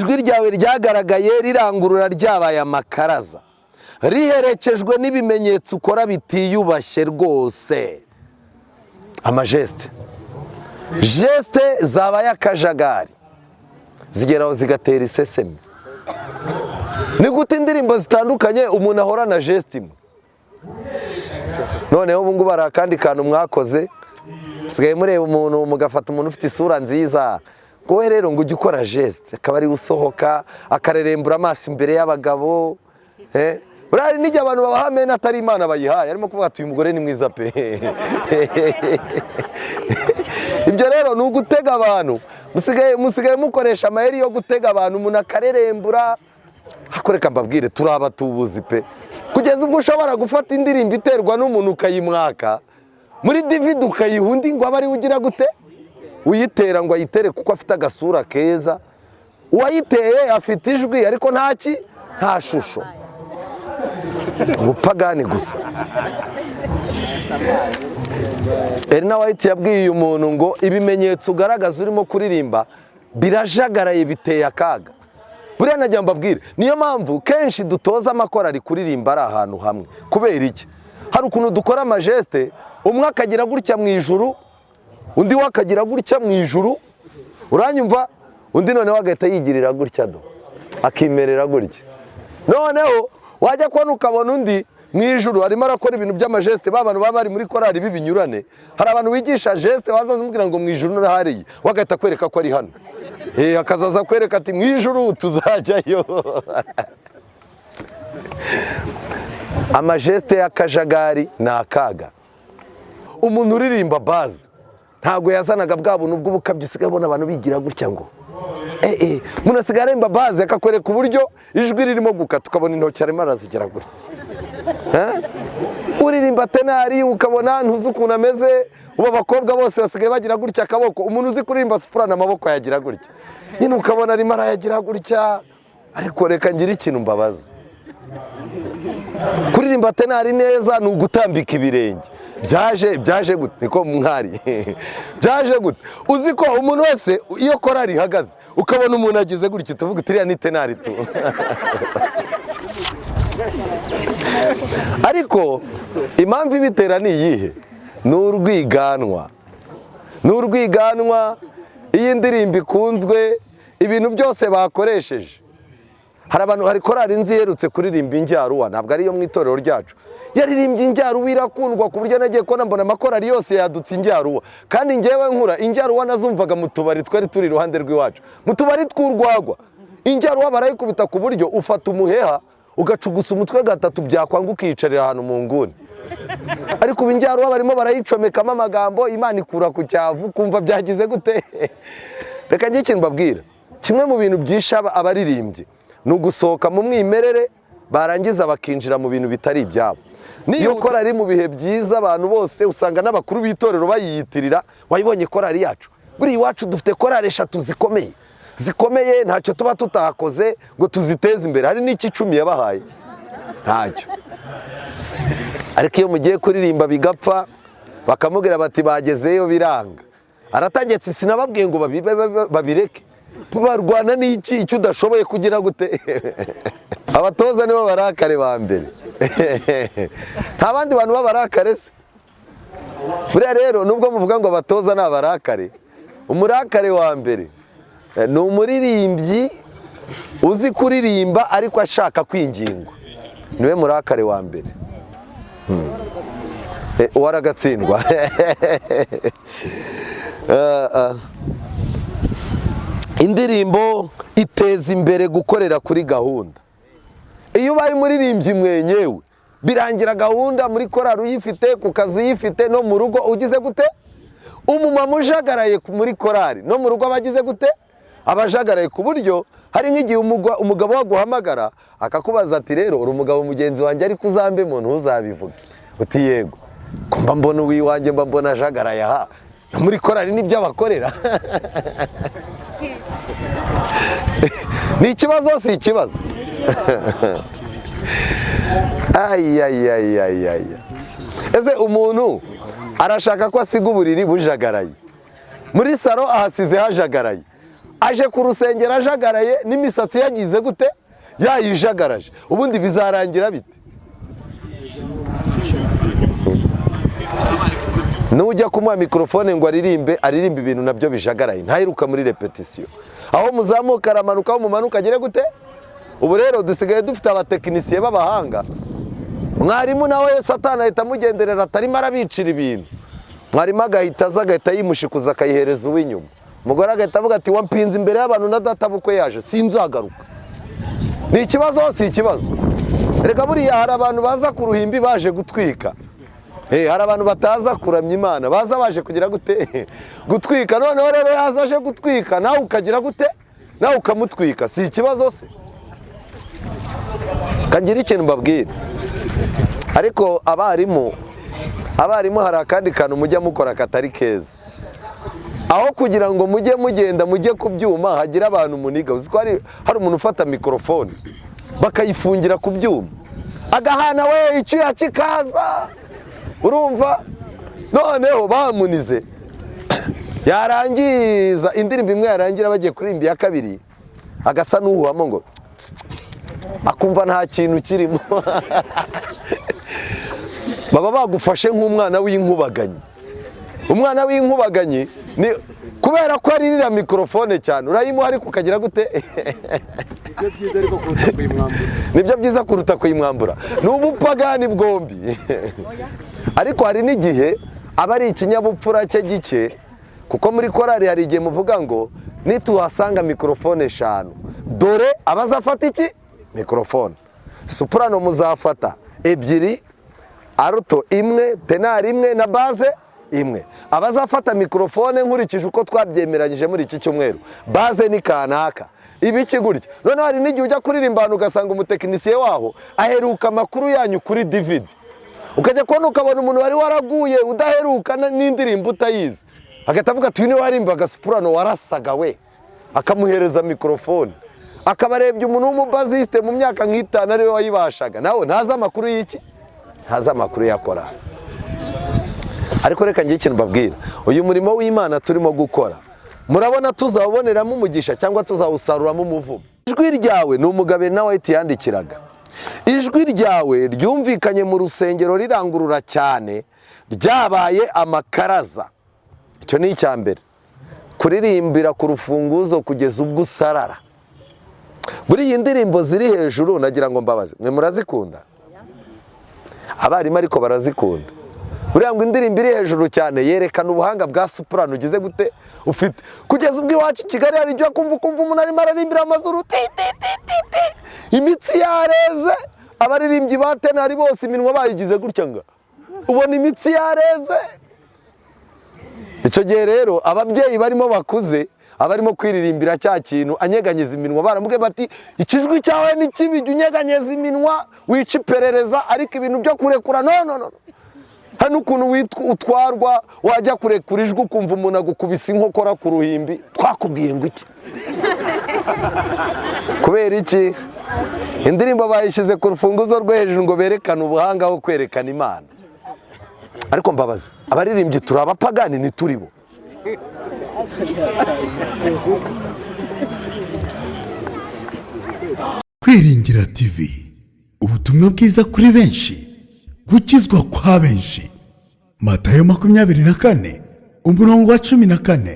Ijwi ryawe ryagaragaye rirangurura ryabaye amakaraza, riherekejwe n'ibimenyetso ukora bitiyubashye rwose. Amagestes, gestes zabaye akajagari, zigeraho zigatera isesemi. Ni gute indirimbo zitandukanye umuntu ahorana geste imwe? Noneho ubu ngubu hari akandi kantu mwakoze, musigaye mureba umuntu, mugafata umuntu ufite isura nziza, wowe rero ngo ujye ukora geste, akaba ari usohoka akarerembura amaso imbere y'abagabo. Buriya hari n'igihe abantu babaha mena atari Imana bayihaye, arimo kuvuga ati: "Uyu mugore ni mwiza pe." Ibyo rero ni ugutega abantu. Musigaye mukoresha amayeri yo gutega abantu, umuntu akarerembura. Hakoreka mbabwire, turi abatubuzi pe, kugeza ubwo ushobora gufata indirimbo iterwa n'umuntu ukayimwaka muri DVD, ukayiha undi ngo abe ariwe ugira gute, uyitera, ngo ayitere kuko afite agasura keza. Uwayiteye afite ijwi ariko ntaki, nta shusho, ubupagani gusa. Elena White yabwiye uyu muntu ngo ibimenyetso ugaragaza urimo kuririmba birajagaraye, biteye akaga. Buriya nagira mbabwire, niyo mpamvu kenshi dutoza amakorari kuririmba ari ahantu hamwe. Kubera iki? Hari ukuntu dukora amagestes, umwe akagira gutya mu ijuru, undi we akagira gutya mu ijuru, uranyumva? Undi noneho agahita yigirira gutya do, akimerera gutya. Noneho wajya kubona ukabona undi mu ijuru arimo arakora ibintu by'amagestes. Ba bantu baba bari muri korari b'ibinyurane, hari abantu wigisha geste, wazaza umubwira ngo mu ijuru hariya, we agahita akwereka ko ari hano. Akazaza akwereka ati: "Mu ijuru tuzajyayo." Amagestes y'akajagari ni akaga. Umuntu uririmba basse ntabwo yazanaga bwa buntu bw'ubukabyo usigaye ubona abantu bigira gutya ngo umuntu asigaye aremba basse, akakwereka uburyo ijwi ririmo gukata, ukabona intoki arimo arazigira gutya. Eh? Uririmba ténor ukabona ntuzi ukuntu ameze. Ubu abakobwa bose basigaye bagira gutya akaboko. Umuntu uzi kuririmba soprano amaboko ayagira gutya nyine, ukabona arimo arayagira gutya. Ariko reka ngire ikintu mbabaza: kuririmba ténor neza ni ugutambika ibirenge. Byaje gute? Niko mwari, byaje gute? Uzi ko umuntu wese, iyo korari ihagaze ukabona umuntu agize gutya, tuvuga uti: "Iriya ni ténor tu." Ariko impamvu ibitera ni iyihe? Ni urwiganwa, ni urwiganwa. Iyo indirimbo ikunzwe, ibintu byose bakoresheje. Hari abantu, hari korari nzi iherutse kuririmba injyaruwa, ntabwo ariyo mu itorero ryacu, yaririmbye injyaruwa irakundwa, ku buryo nagiye kubona mbona amakorari yose yadutse injyaruwa. Kandi ngewe nkura, injyaruwa nazumvaga mu tubari twari turi iruhande rw'iwacu, mu tubari tw'urwagwa. Injyaruwa barayikubita ku buryo ufata umuheha ugacugusa umutwe gatatu, byakwanga ukiyicarira ahantu mu nguni. Ariko ubu injyaruwa barimo barayicomekamo amagambo, Imana ikura ku cyavu, kumva byagize gute. Reka njye ikintu mbabwira: kimwe mu bintu byishe abaririmbyi ni ugusohoka mu mwimerere, barangiza bakinjira mu bintu bitari ibyabo. Niyo korari mu bihe byiza, abantu bose usanga n'abakuru b'itorero bayiyitirira: "Wayibonye korari yacu? Buriya iwacu dufite korari eshatu zikomeye zikomeye, ntacyo tuba tutakoze ngo tuziteze imbere." Hari n'icyo 10 yabahaye? Ntacyo. Ariko iyo mugiye kuririmba bigapfa, bakamubwira bati: "Bagezeyo biranga." Arategetse: "Sinababwiye ngo babireke?" Barwana n'iki? Icyo udashoboye kugira gute? Abatoza nibo barakare ba mbere, nta bandi bantu b'abarakare se? Buriya rero nubwo muvuga ngo abatoza ni abarakare, umurakare wa mbere ni umuririmbyi uzi kuririmba ariko ashaka kwingingwa, niwe murakare wa mbere. Uwo aragatsindwa. Indirimbo iteza imbere gukorera kuri gahunda. Iyo ubaye umuririmbyi mwenyewe, birangira gahunda muri korari uyifite, ku kazi uyifite, no mu rugo ugize gute? Umumama ujagaraye muri korari, no mu rugo aba agize gute? Aba ajagaraye, ku buryo hari nk'igihe umugabo waguhamagara akakubaza ati: "Rero uri umugabo mugenzi wanjye, ariko uzambe muntu ntuzabivuge." Uti: "Yego." "Ko mba mbona uwiwanjye, mba mbona ajagaraye aha, no muri korari nibyo abakorera, ni ikibazo, si ikibazo?" Ayayayayaya, ese umuntu arashaka ko asiga uburiri bujagaraye, muri salo ahasize hajagaraye? Aje ku rusengero ajagaraye, n'imisatsi yagize gute? Yayijagaraje. Ubundi bizarangira bite? Nujya kumuha mikorofone ngo aririmbe, aririmbe ibintu nabyo bijagaraye, ntaheruka muri repetisiyo. Aho muzamuka aramanuka, aho mumanuka agere gute? Ubu rero dusigaye dufite abatekinisiye b'abahanga. Mwarimu nawe Satani ahita amugenderera, atarimo arabicira ibintu. Mwarimu agahita aza, agahita yimushikuza, akayihereza uw'inyuma. Umugore agahita avuga ati: "Wampinze imbere y'abantu na data bukwe yaje, sinzagaruka." Ni ikibazo, si ikibazo? Reka, buriya hari abantu baza ku ruhimbi baje gutwika. Hari abantu bataza kuramya Imana, baza baje kugira gute? Gutwika. Noneho rero yaza aje gutwika, nawe ukagira gute? Nawe ukamutwika. Si ikibazo se? Kagira ikintu mbabwira. Ariko abarimu hari akandi kantu mujya mukora katari keza. Aho kugira ngo mujye mugenda mujye ku byuma, hagira abantu muniga. Uzi ko hari umuntu ufata mikorofone bakayifungira ku byuma, agahana we icyuya kikaza, urumva? Noneho bamunize, yarangiza indirimbo imwe, yarangira bagiye kuririmba iya kabiri, agasa n'uhuhamo ngo akumva nta kintu kirimo. Baba bagufashe nk'umwana w'inkubaganyi. Umwana w'inkubaganyi ni kubera ko aririra mikorofone cyane, urayimuha ariko ukagira gute? Nibyo byiza ariko kuruta kuyimwambura. Nibyo byiza kuruta kuyimwambura. Ni ubupagani bwombi. Ariko hari n'igihe aba ari ikinyabupfura cye gike, kuko muri korari hari igihe muvuga ngo: "Nituhasanga mikorofone eshanu, dore abazafata iki mikorofone: soprano muzafata ebyiri, alto imwe, tenor imwe na basse imwe. Abazafata mikorofone nkurikije uko twabyemeranyije muri iki cyumweru, basse ni kanaka, ibiki gutya." Noneho hari n'igihe ujya kuririmba ahantu ugasanga umutekinisiye waho aheruka amakuru yanyu kuri DVD, ukajya kubona ukabona umuntu wari waraguye udaheruka n'indirimbo utayizi, agahita avuga ati: "Uyu niwe warimbaga soprano warasaga we," akamuhereza mikorofone, akaba arebye umuntu w'umubazisite mu myaka nk'itanu ariwe wayibashaga, nawe ntazi amakuru y'iki, ntazi amakuru yakora. Ariko reka ngire ikintu mbabwira. Uyu murimo w'Imana turimo gukora, murabona tuzawuboneramo umugisha cyangwa tuzawusaruramo umuvumo? Ijwi ryawe ni umugabo nawe yandikiraga. Ijwi ryawe ryumvikanye mu rusengero rirangurura cyane, ryabaye amakaraza. Icyo ni icya mbere. Kuririmbira ku rufunguzo kugeza ubwo usarara. Buri iyi ndirimbo ziri hejuru, nagira ngo mbabaze, mwe murazikunda? Abarimu ariko barazikunda. Buriya ngo indirimbo iri hejuru cyane yerekana ubuhanga bwa soprano ugize gute? Ufite. Kugeza ubwo iwacu i Kigali hari ibyo kumva, ukumva umuntu arimo ararimbira amazuru ti ti ti ti ti, imitsi yareze. Abaririmbyi ba tenor bose iminwa bayigize gutya, nga ubona imitsi yareze. Icyo gihe rero ababyeyi barimo bakuze, abarimo kwiririmbira cya kintu anyeganyeza iminwa, baramubwiye bati: "Ikijwi cyawe ni kibi, jya unyeganyeza iminwa wica iperereza, ariko ibintu byo kurekura, no, no, no." Hari n'ukuntu utwarwa, wajya kurekura ijwi ukumva umuntu agukubise inkokora ku ruhimbi. Twakubwiye ngo iki? Kubera iki? Indirimbo bayishyize ku rufunguzo rwo hejuru ngo berekane ubuhanga aho kwerekana Imana. Ariko mbabaza, abaririmbyi turi abapagani? Ntituri bo? Kwiringira TV, ubutumwa bwiza kuri benshi, gukizwa kwa benshi. Matayo 24 umurongo wa 14.